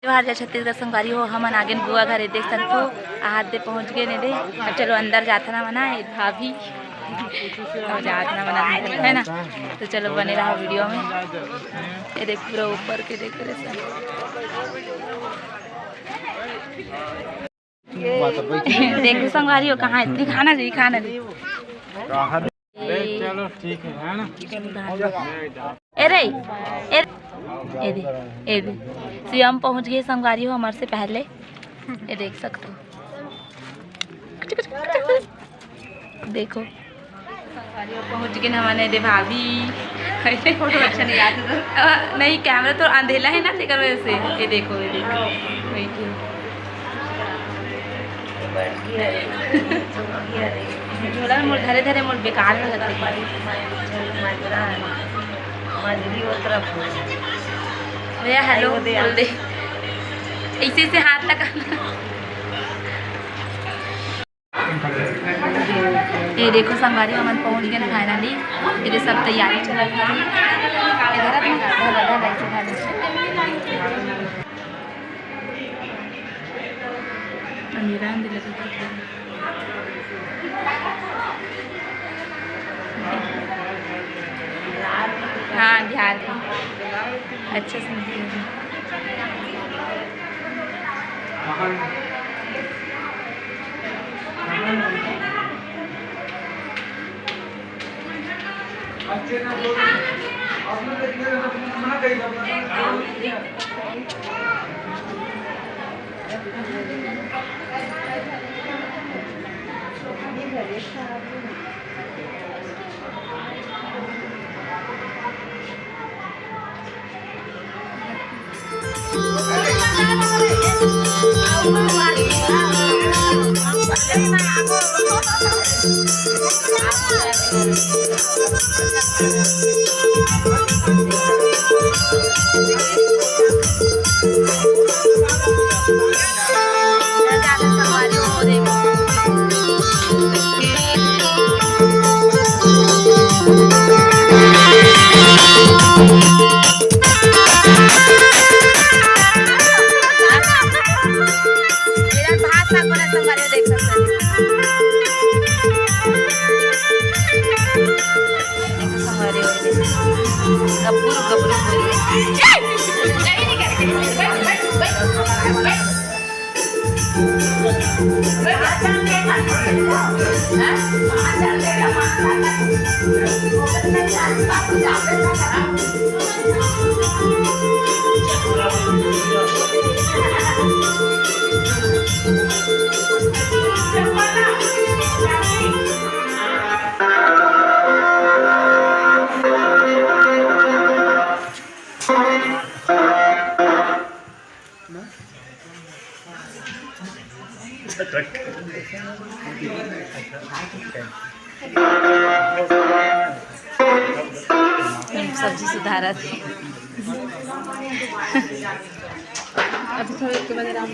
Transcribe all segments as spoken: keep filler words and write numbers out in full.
जोहार जय छत्तीसगढ़ संगवारी हो, हमन आगेन बुआ घरे, देख सकथो, आहत दे पहुँच गेन दे। अब चलो अंदर जाथन हमन, ए भाभी, अब जाथन हमन अंदर, है ना? तो चलो बने रहो वीडियो में। ये देख पूरा ऊपर के डेकोरेशन। देखो संगवारी हो, कहाँ है? दिखाना जी, खाना जी। ए, चलो ठीक है, है ना? ए रे, ए, ए दे, ए दे। शिवम पहुँच गे संगवारी हो हमर से पहले। ये देख सकथो। देखो। संगवारी हो पहुँच गे हमन ए दे भाभी। फोटो अच्छा नहीं आता। अ, नहीं, कैमरा तो अंधेला है ना, तेकर वजह से। ये देखो, ये देखो। वही की। झोला में मोर धरे धरे मोर बेकार में लगता है। भैया हेलो बोल दे, ऐसे ऐसे हाथ लगा। ये देखो संगवारी, हमन पहुंच गए फाइनली। ये सब तैयारी चलत है। इधर अपना अंधेरा अंधेरा लगे। हाँ, बिहार में। अच्छा से नहीं किया। मेरा भात साग बना, संगवारी हो देख सकते हैं। संगवारी हो, गब्बू, गब्बू बोलिए। सब्जी सुधारत हे। अभी थोड़ा के बाद आराम।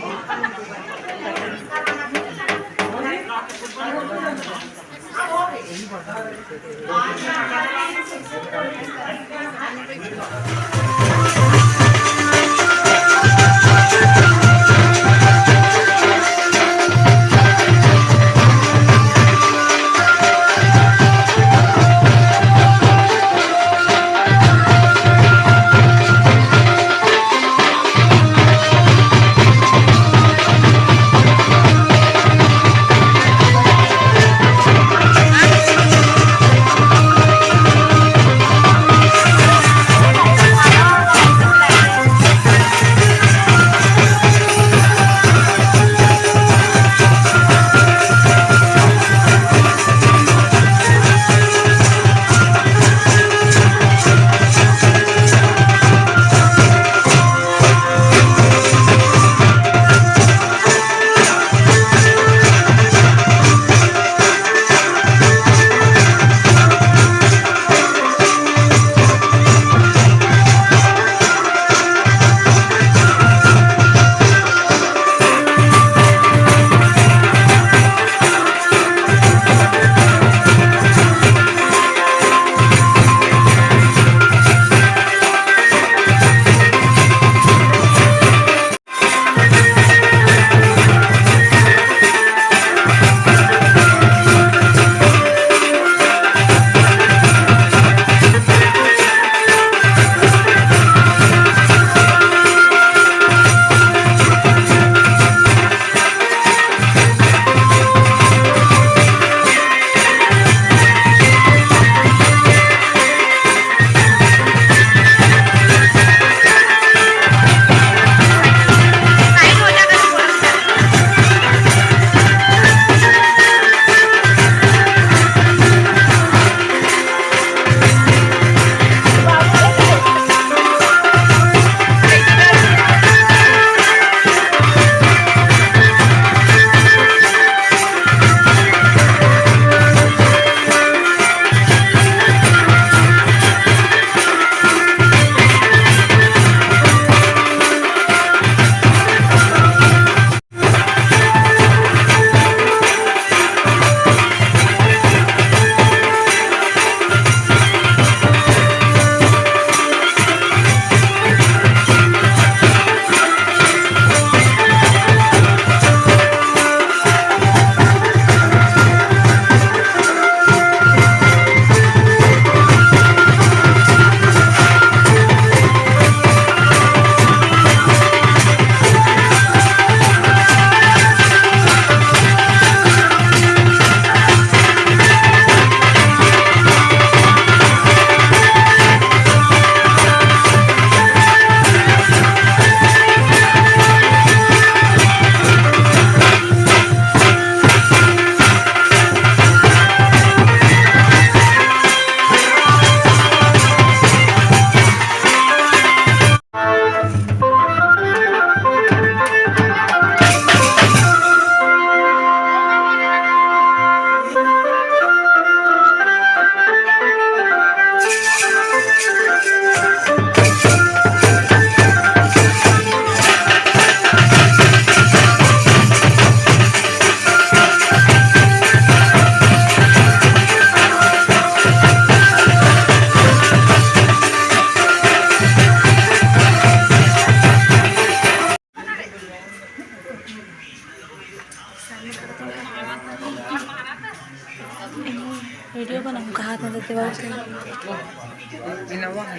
इनोवा है।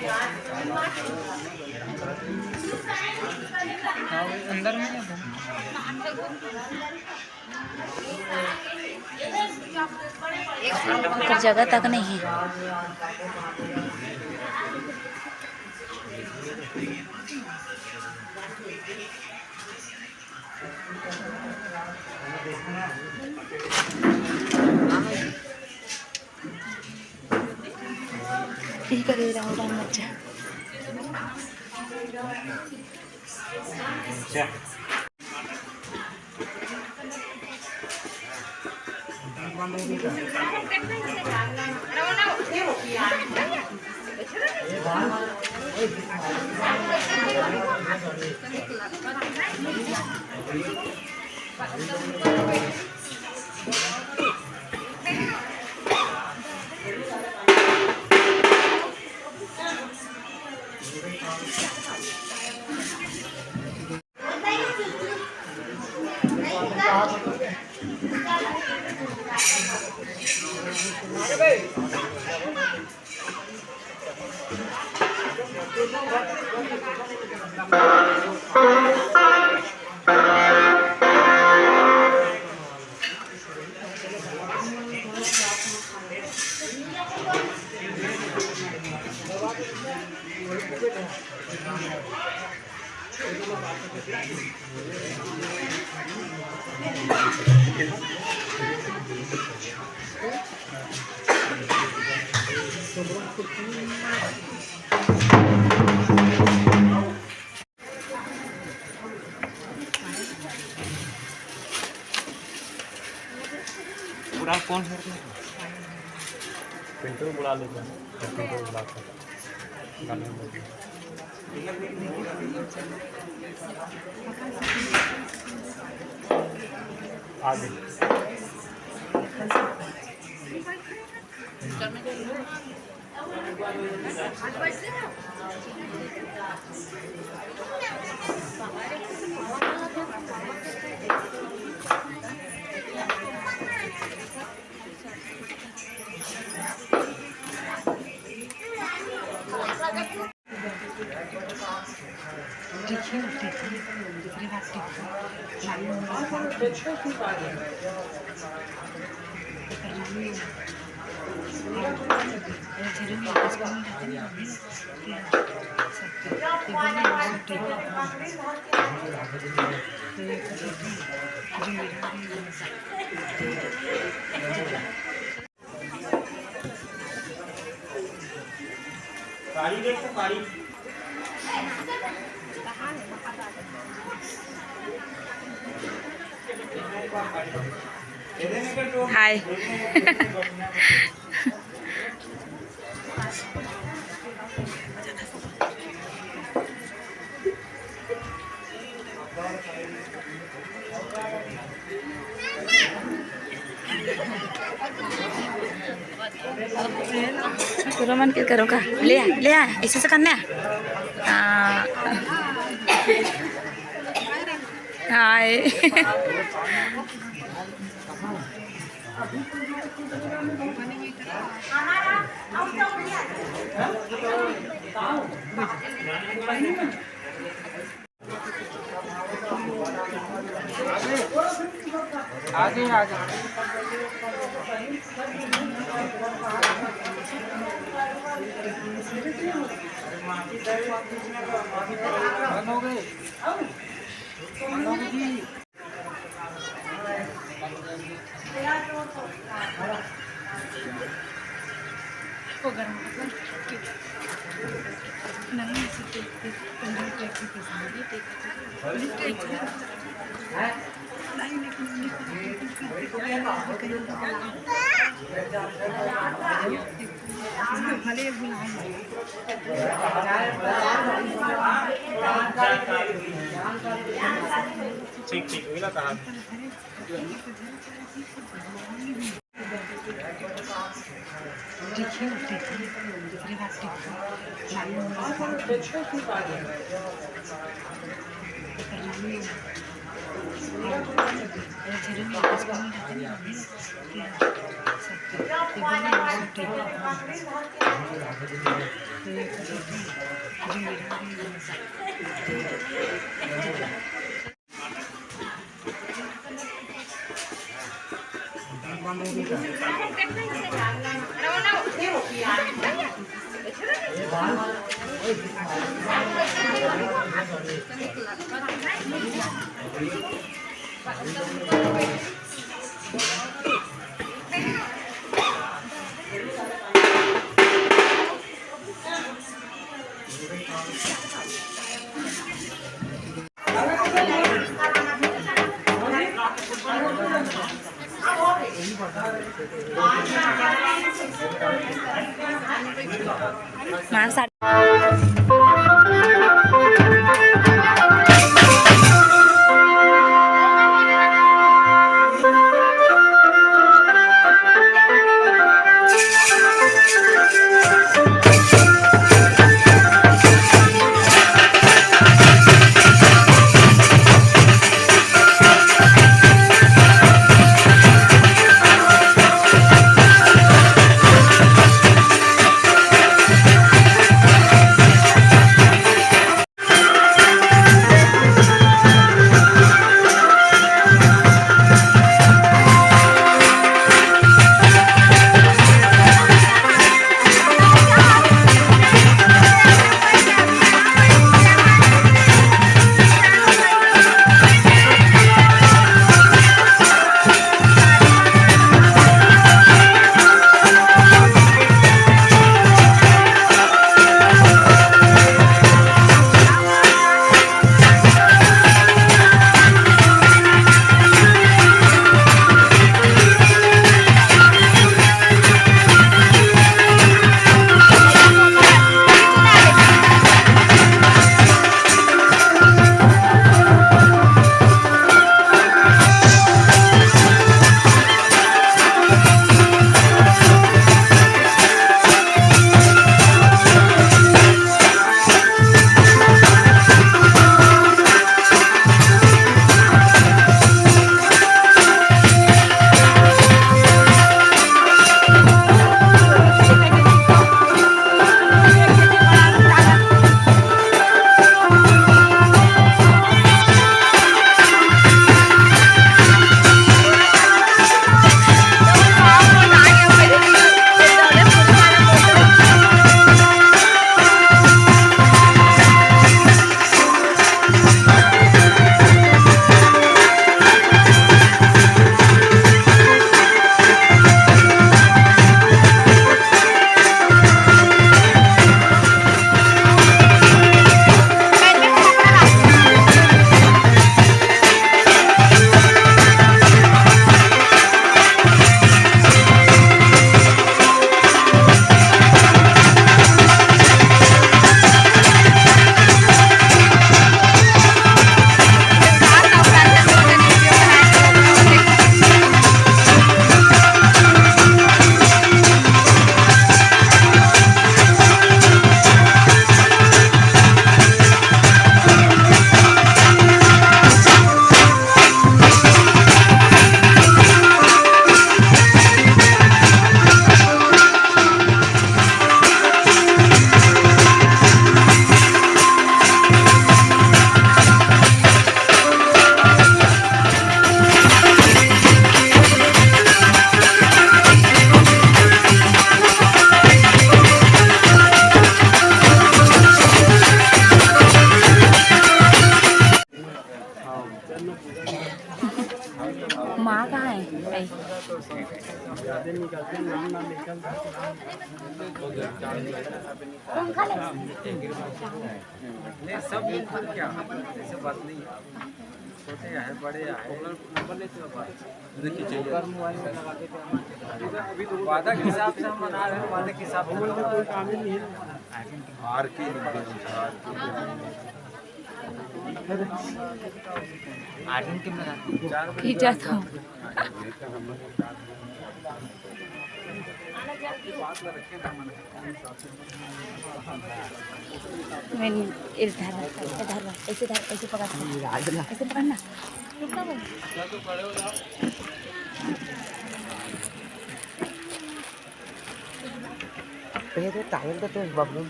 हाँ, अंदर में है। ओकर जगह तक नहीं है। ठीक है, दे रहा हूँ, राम बच्चा। बुला, कौन है? पिंटू बुला लेते हैं। पिंटू बुला के गाने में लगे। आगे। हाय। रोमन के करो का? ले आ, ले आ, ऐसे से करना है। हाँ। हाय। आगे, आगे। बंद हो गए। बंद हो गए जी। ठीक, ठीक, मिला था। माँ कहाँ है? आई। कौन खा ले? नहीं, सब मिलकर क्या? ऐसे बात नहीं है। छोटे हैं, बड़े हैं। वादा के हिसाब से हम मना रहे हैं, वादा के हिसाब से। आर के लिख दे, आर के। आर्यन के में खींचा था। मैंने इधर, इधर, ऐसे धर, ऐसे पकड़, ऐसे पकड़ना। रुक ना भाई। ये तो टावल तो, तो बबलू।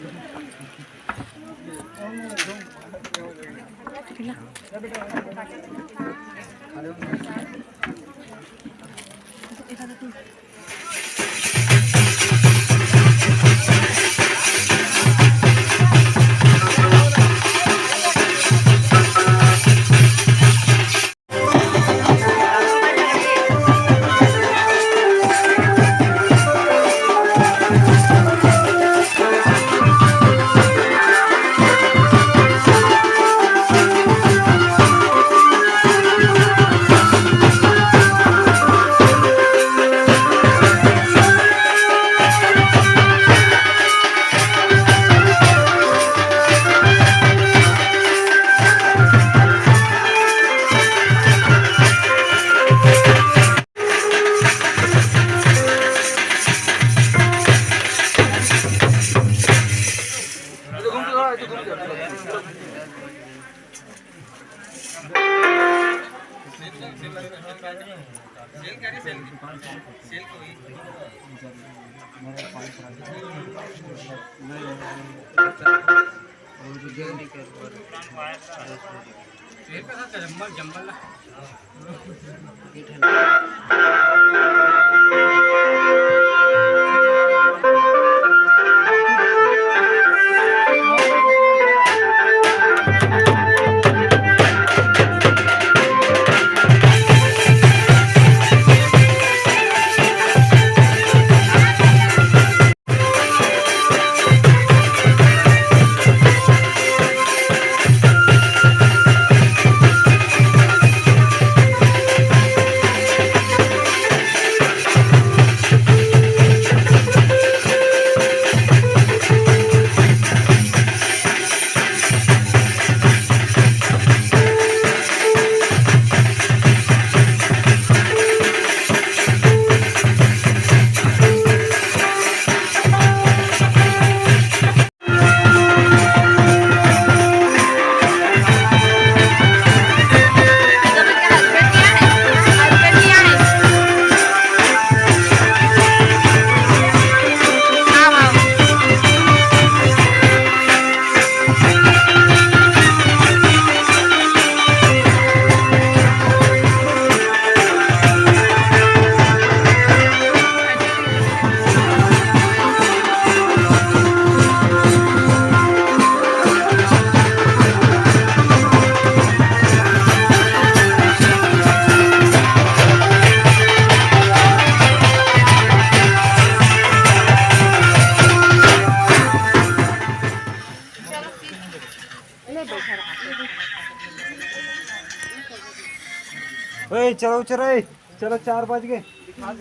ओए, चलो, चलो, ए, चलो, चार बज गए। अब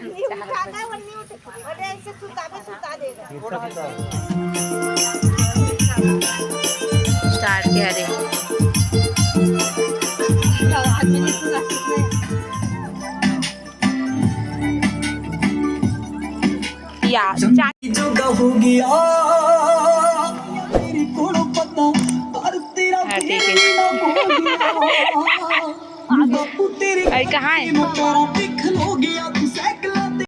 नहीं उठाता है, वो नहीं उठ-, अरे, ऐसे सुता भी सुता देगा। स्टार्ट किया रे। आवाज में नहीं सुना। या, चा- जोगा हो गया, तेरे कोलों पता, पर तेरा हाँ, ठीक है। प्यार ना हो गया। बापू तेरे अरे, कहाँ है? प्यारा दिख लो गया, तू सै-